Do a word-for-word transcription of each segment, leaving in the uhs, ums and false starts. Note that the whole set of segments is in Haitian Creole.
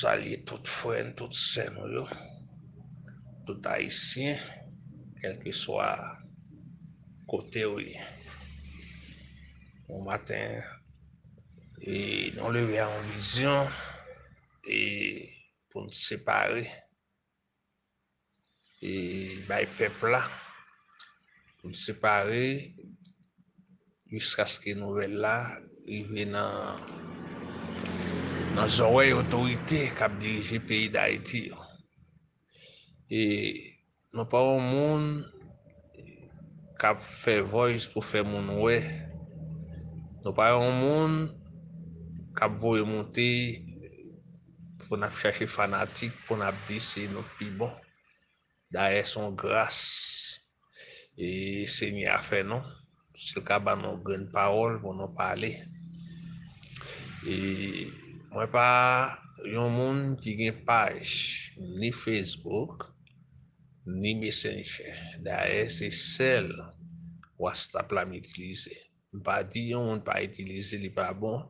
salye tout frè n, tout sè nou yo, tout Ayisyen, kèlkeswa kote w ye. Bon maten, e nou leve a yon vizyon, e pou n separe, e bay pèp la, pou n separe, jiskaske nouvèl la rive nan, nan zòrèy otorite k ap dirije peyi Dayiti yo. E nou pa yon moun k ap fè voice pou fè moun wè. Nou pa yon moun k ap voye moute pou n ap chache fanatik, pou n ap di se nou k pi bon. Dayè, se yon gras, e, Senyè a fè nou. Si l ka ban nou grenn pawòl pou nou pale. E mwen pa yon moun ki gen paj ni Facebook, ni Messenger. Dayè, se sèl WhatsApp la m itilize. M pa di yon moun pa itilize, li pa bon.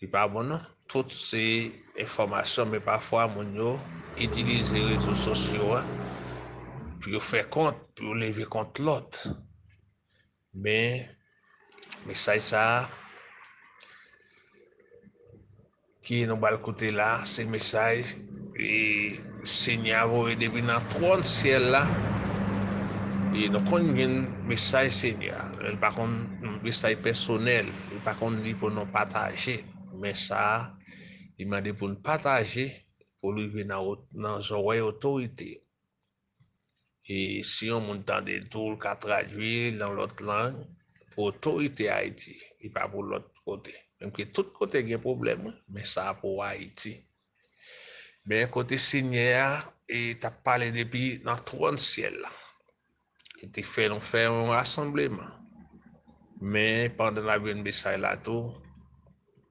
Li pa bon, non. Tout se enfòmasyon, men pafwa moun yo itilize rezo sosyo a pou yo fè kont, pou yo leve kont lòt. Men, mesaj sa a, ki nou pral koute la, se mesaj, e, Senyè a voye depi nan twòn syèl la. E nou konn gen mesaj Senyè a. Li pa konn mesaj pèsonèl. Li pa konn li pou nou pataje. Men sa a, li mande pou n pataje, pou l rive nan, nan zòrèy otorite. E si yon moun tande l tou, l ka tradui l nan lòt lang pou otorite Ayiti, li pa pou lòt kote. Menm ke tout kote gen pwoblèm, wi, men sa a pou Ayiti. Men kote Senyè a, e, t ap pale depi nan twòn syèl la. Li te fè nou fè yon rasanbleman. Men pandan n ap jwenn mesaj la tou,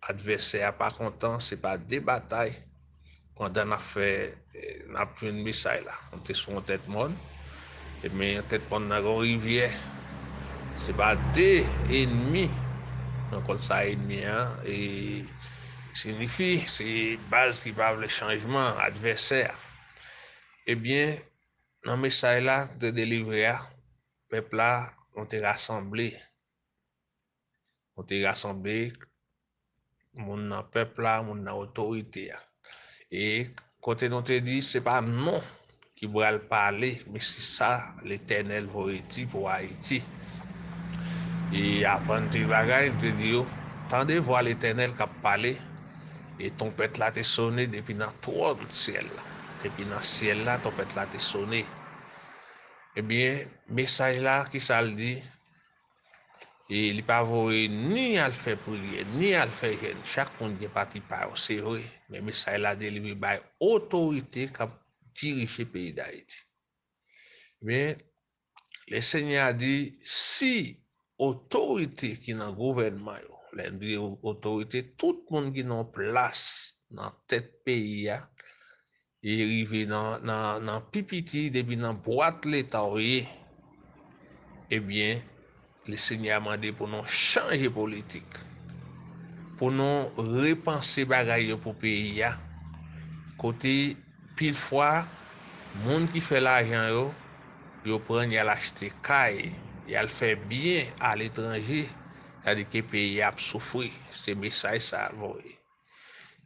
advèsè a pa kontan, se pa de batay. Pandan n ap fè, eh, n ap jwenn mesaj la. Nou te sou yon tèt mòn. E men yon tèt mòn nan gen yon rivyè. Se pa de enmi. Nou konn sa enmi an, e, siyifi, se baz ki pa vle chanjman, advèsè a. Ebyen, nan mesaj la, te delivre a, pèp la, nou te rasanble. Nou te rasanble moun nan pèp la, moun nan otorite a. E kote nou te di, se pa nou ki pral pale, men se sa Letènèl voye di pou Ayiti. E aprann te bagay, te di yo, tande vwa Letènèl k ap pale, e twonpèt la te sone depi nan twòn syèl la. Depi nan syèl la, twonpèt la te sone. Ebyen, mesaj la, ki sa l di? E li pa voye ni al fè priyè, ni al fè jèn. Chak moun gen pati pa yo, se vre. Men mesaj la delivre bay otorite k ap dirije peyi Dayiti. Men, Lesenyè a di, si otorite ki nan gouvènman yo, lè n di otorite, tout moun ki nan yon plas nan tèt peyi a, e rive nan, nan, nan pi piti, depi nan bwat Leta w ye, ebyen, Lesenyè a mande pou nou chanje politik, pou nou repanse bagay yo pou peyi a, kote pil fwa, moun ki fè lajan yo, yo pran, y al achte kay, y al fè byen aletranje, sa di ke peyi a ap soufri. Se mesaj sa a l voye.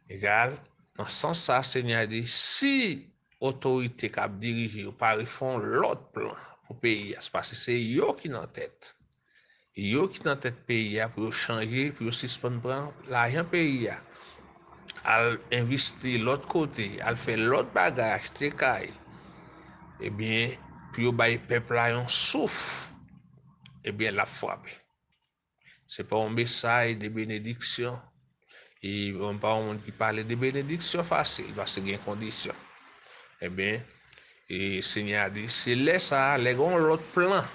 Egal, nan sans sa, Senyè a di, si otorite k ap dirije yo pa refè yon lòt plan pou peyi a, se paske se yo ki nan tèt. Yo ki nan tèt peyi a pou yo chanje, pou yo sispann pran lajan peyi a, al envesti lòt kote, al fè lòt bagay, achte kay, ebyen, pou yo bay pèp la yon souf, ebyen, l ap frape. Se pa yon mesaj de benediksyon. E mwen pa yon moun ki pale de benediksyon fasil, paske gen kondisyon. Ebyen, e Senyè a di, se lè sa a, lè gen yon lòt plan,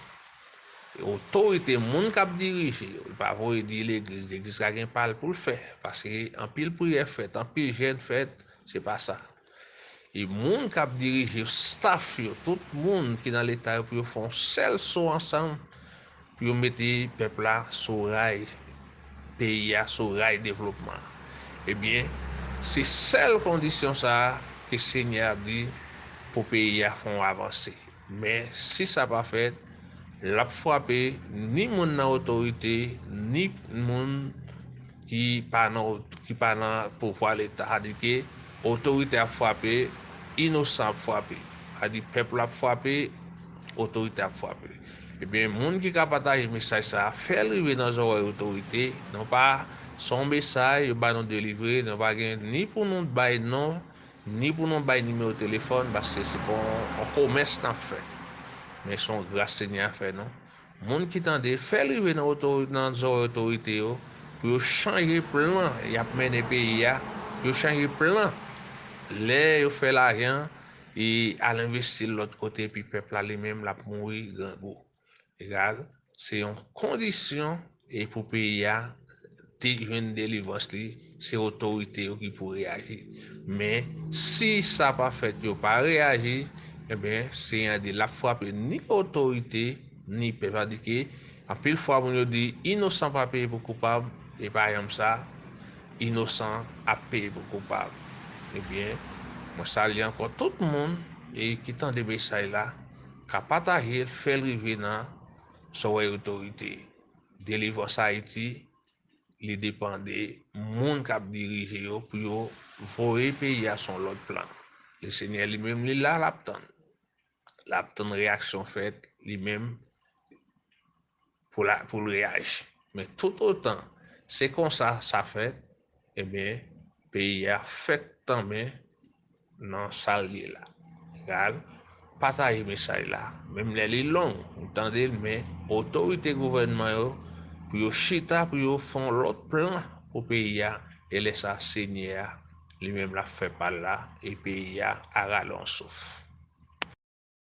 otorite, moun k ap dirije yo, li pa voye di legliz, legliz ka gen pa l pou l fè, paske anpil priyè fèt, anpil jèn fèt, se pa sa. E moun k ap dirije, staff yo, tout moun ki nan Leta yo, pou yo fè yon sèl so ansanm, pou yo mete pèp la sou ray, peyi a sou ray devlopman. Ebyen, Se sèl kondisyon sa a ke Senyè a di pou peyi a fè yon avanse. Men si sa pa fèt, l ap frape ni moun nan otorite, ni moun ki pa nan, ki pa nan pouvwa Leta. Sa di ke otorite ap frape, inosan ap frape. Sa di pèp la ap frape, otorite ap frape. Ebyen, moun ki ka pataje mesaj sa a, fè l rive nan zòrèy otorite. Non pa se yon mesaj yo ba nou delivre, nou pa gen ni pou nou bay non, ni pou nou bay nimewo telefòn, paske se pa yon, yon komès n ap fè. Men se yon gras Senyè a fè nou. Moun ki tande, fè l rive nan oto-, nan zòrèy otorite yo, pou yo chanje plan y ap mennen peyi a, pou yo chanje plan lè yo fè lajan e al envesti l lòt kote, epi pèp la li menm l ap mouri grangou. Egal, se yon kondisyon e pou peyi a te jwenn delivrans li, se otorite yo ki pou reyaji. Men si sa pa fèt, yo pa reyaji, ebyen, Senyè a di l ap frape ni otorite, ni pèp. Sa di ke anpil fwa moun yo di inosan pa peye pou koupab, e pa janm sa, inosan ap peye pou koupab. Ebyen, mwen salye ankò tout moun e ki tande mesaj la, ka pataje l, fè l rive nan zòrèy otorite. Delivrans Ayiti, li depann de moun k ap dirije yo pou yo voye peyi a sou yon lòt plan. Lesenyè li menm, li la, l ap tann. L ap tann reyaksyon fèt, li menm, pou la, pou l reyaji. Men toutotan se konsa sa fèt, ebyen, peyi a fèk tanmen nan sa l ye la. Egal, pataje mesaj la. Menm lè li long, ou tande l, men otorite gouvènman yo, pou yo chita, pou yo fè yon lòt plan pou peyi a, e lè sa, Senyè a, li menm, l ap fè pa l la, e peyi a a rale yon souf.